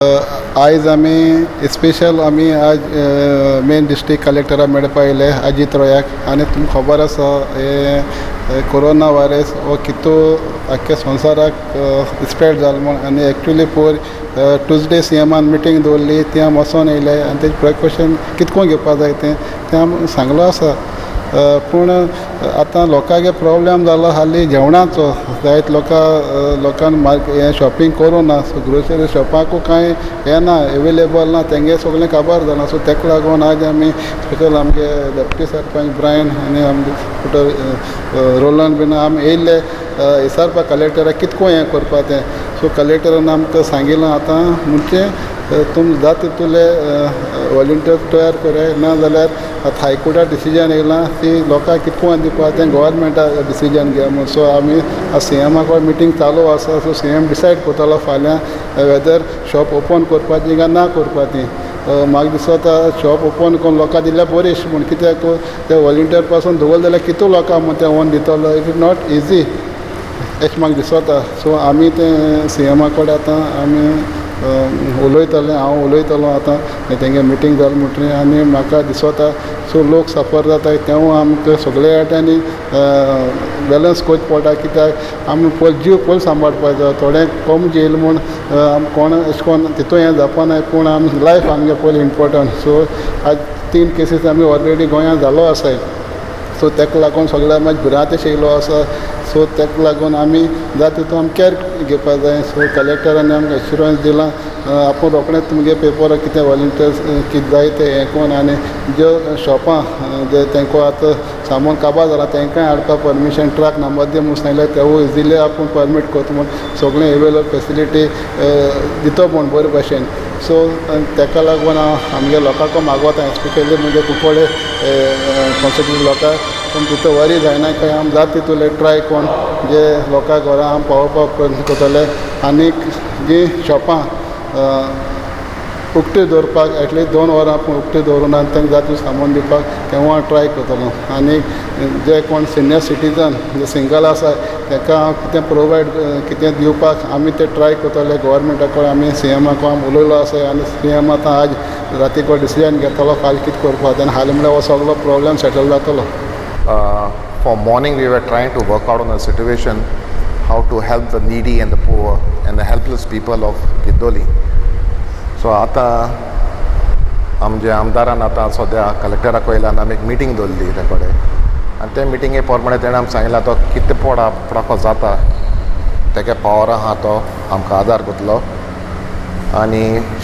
आयज आमी स्पेशल आमी आज मेन डिस्ट्रिक्ट कलेक्टरा मेळपा येयले अजीत रोयाक. आनी तुमकां खबर आसा, हे कोरोना वायरस हो कितू आख्ख्या संवसाराक स्प्रेड जाल म्हूण. आनी एक्चुली पोयर ट्युजडे सीएमान मिटींग दवरली, ती आमी वचोन येयले आनी तेजें प्रिकॉशन कितको घेवपा जाय तें तें आमी सांगलो आसा. पूण आतां लोकांगे प्रोब्लेम जालो हाली जेवणाचो. जायत लोकां लोकांक हें शॉपिंग करूं ना. सो ग्रोसरी शॉपाकू कांय हें ना, एवेलेबल ना, तेंगे सगळें काबार जालां. सो तेका लागून आज आमी स्पेशल आमगे डेप्टी सरपंच ब्रायन आनी आमगे रोलन बीन आमी येयल्ले विचारपा कलेक्टराक कितको हें करपा तें. सो कलेक्टरान आमकां सांगिलां, आतां म्हणजे तुमी जाता तितूले वॉलंटियर तयार कराय, ना जाल्यार आतां हायकोर्टा डिसिजन येयलां ती लोकांक कितको दिवपा तें गोवोरमेंटा डिसिजन घेया म्हूण. सो आमी सीएमा कडेन मिटींग चालू आसा. सो सीएम डिसायड करतलो फाल्यां वेदर शॉप ओपन करपाची काय ना करपा ती. म्हाका दिसता शॉप ओपन करून लोकांक दिल्यार बरें अशें म्हूण, कित्याक ते वॉलंटियर पासून दवरले जाल्यार कितू लोकांक म्हूण ते व्होन दितलो? It is not easy अशें म्हाका दिसता. सो आमी तें सीएमा कडेन आतां आमी उलयतले, हांव उलयतलो आतां तेंगे मिटींग जाल म्हणटकीर. आनी म्हाका दिसता, सो लोक सफर जाताय, तेवूय आमकां सगळे वाट्यांनी बॅलन्स करचें पडटा, कित्याक आमी पयलीं जीव पयलीं सांबाळपा जाय. थोडे कम येयले म्हूण आम कोण अशें कोन्न तितू हें जावपा नाय, पूण आमी लायफ आमगे पयलीं इम्पोर्टंट. सो आज तीन केसीस आमी ऑलरेडी गोंयांत जालो आसाय. सो तेका लागून सगळ्या मागीर भिरांत येयलो आसा. सो तेका लागून आमी जाता तितू आमी कॅर घेवपा जाय. सो कलेक्टरान आमकां एश्युरंस दिलां, आपूण रोखडेंच तुमगे पेपर कितें वॉलंटियर्स कितें जाय तें हें कोन्न आनी ज्यो शॉपां जे तेंको आतां सामान काबार जालां तेंकांय हाडपाक परमिशन ट्रक नंबर दी म्हूण सांगलें. तेवूय इजिली आपूण परमीट करता म्हूण, सगळें एवेलेबल फेसिलिटी दितो म्हूण बरे भशेन. सो तेका लागून हांव आमगे लोकांक मागोता, एस्पेशली म्हणजे कुंकळे कॉन्स्टिट्युन्सी लोकांक, पूण तितू वरी जायना काय आमी जाता तितूले ट्राय कोन्न जे लोकां घरा आमी पावोवपाक प्रयत्न करतले. आनीक जीं शॉपां उक्ती दवरपाक, एटलिस्ट 2 वरां पूण उक्ती दवरून आनी तांकां जाता तितलें सामान दिवपाक तेवूय हांव ट्राय करतलो. आनी जे कोण सिनियर सिटीजन जे सिंगल आसा तांकां हांव कितें प्रोवायड कितें दिवपाक आमी ते ट्राय करतले. गोवोरमेंटा कडेन आमी सीएमा कडेन उलयलो आसा आनी सीएम आतां आज राती कडेन डिसिजन घेतलो फाल्यां कितें करपा तें. आनी हालीं म्हळ्यार हो सगलो प्रोब्लेम सेटल जातलो. For morning we were trying to work out on a situation how to help the needy and the poor and the helpless people of Guidolim. So आतां आमच्या आमदारान आतां सद्या कलेक्टराक वयल्यान आमी एक मिटींग दवरली ते कडेन आनी ते मिटिंगे प्रमाणे तेणें आमकां सांगलां, तो कितें पोड आपणाको जाता तेगे पावर आहा तो आमकां आदार करतलो आनी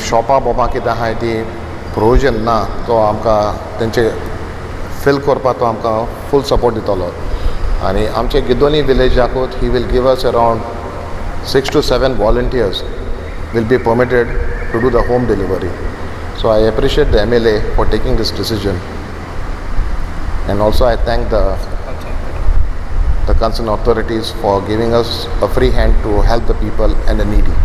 शॉपां बोपां कितें आहाय ती प्रोविजन ना तो आमकां तेंचे फिल करपाक तो आमकां फूल सपोर्ट दितलो. आनी आमचे गिदोली विलेजाकूच he will give us around 6 to 7 volunteers will be permitted to do the home delivery. So I appreciate the MLA for taking this decision. And also I thank the concerned authorities for giving us a free hand to help the people and the needy.